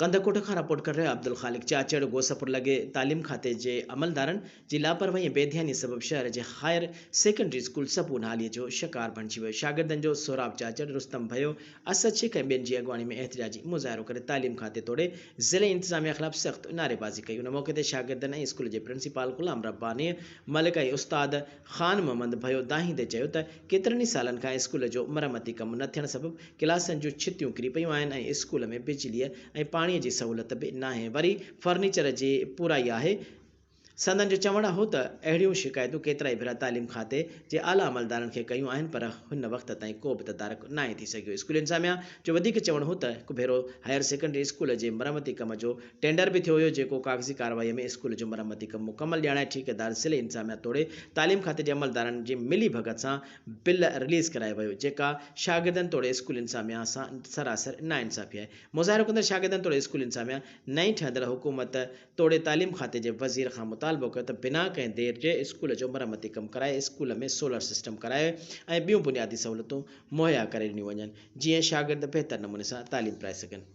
ڪنڌڪوٽ کان رپورٽ ڪري رهيو عبدالخالق چاچڙ، غوثپور لڳي تعليم کاتي جي عملدارن جي لاپرواهي ۽ بي ڌياني سبب شهر جي هائير سيڪنڊري اسڪول سپون نهالي جو شڪار بڻجي ويو، شاگردن جو سهراب چاچڙ، رستم ڀيو، اسد شيخ ۽ ٻين جي اڳواڻي ۾ احتجاجي مظاهرو ڪري تعليم کاتي توڙي ضلعي انتظاميا خلاف سخت نعريبازي ڪئي، ان موقعي تي شاگردن ۽ اسڪول جي پرنسپال غلام رباني ملڪ ۽ استاد خان محمد ڀيو دانهيندي چيو ته ڪيترن ئي سالن کان اسڪول جو مرمتي ڪم نه ٿيڻ سبب ڪلاسن جون ڇتيون ڪري پيون آهن ۽ اسڪول ۾ بجليء ۽ پاڻيء جي سهولت به ناهي وري فرنيچر جي پورائي آهي. سندن جو چوڻ هو ته اهڙيون شڪايتون ڪيترائي ڀيرا تعليم کاتي جي اعليٰ عملدارن کي ڪيون آهن پر هن وقت تائين ڪو به تدارڪ ناهي ٿي سگهيو. اسڪول انتظاميا جو وڌيڪ چوڻ هو ته هڪ ڀيرو هائير سيڪنڊري اسڪول جي مرمتي ڪم جو ٽينڊر به ٿيو هيو جيڪو ڪاغذي ڪارروائي ۾ اسڪول جو مرمتي ڪم مڪمل ڄاڻائي ٺيڪيدار ضلعي انتظاميا توڙي تعليم کاتي جي عملدارن جي ملي ڀڳت سان بل رليز ڪرايو ويو جيڪا شاگردن توڙي اسڪول انتظاميا سان سراسر ناانصافي آهي مظاهرو ڪندڙ شاگردن توڙي اسڪول انتظاميا نئين ٺهندڙ حڪومت توڙي تعليم کاتي جي وزير کان مطالبو ڪيو ته بنا ڪنهن دير جي اسڪول جو مرمتي ڪم ڪرائي اسڪول ۾ سولر سسٽم ڪرائي ۽ ٻيون بنيادي سهولتون مهيا ڪري ڏنيون وڃن جيئن شاگرد بهتر نموني سان تعليم پرائي سگهن.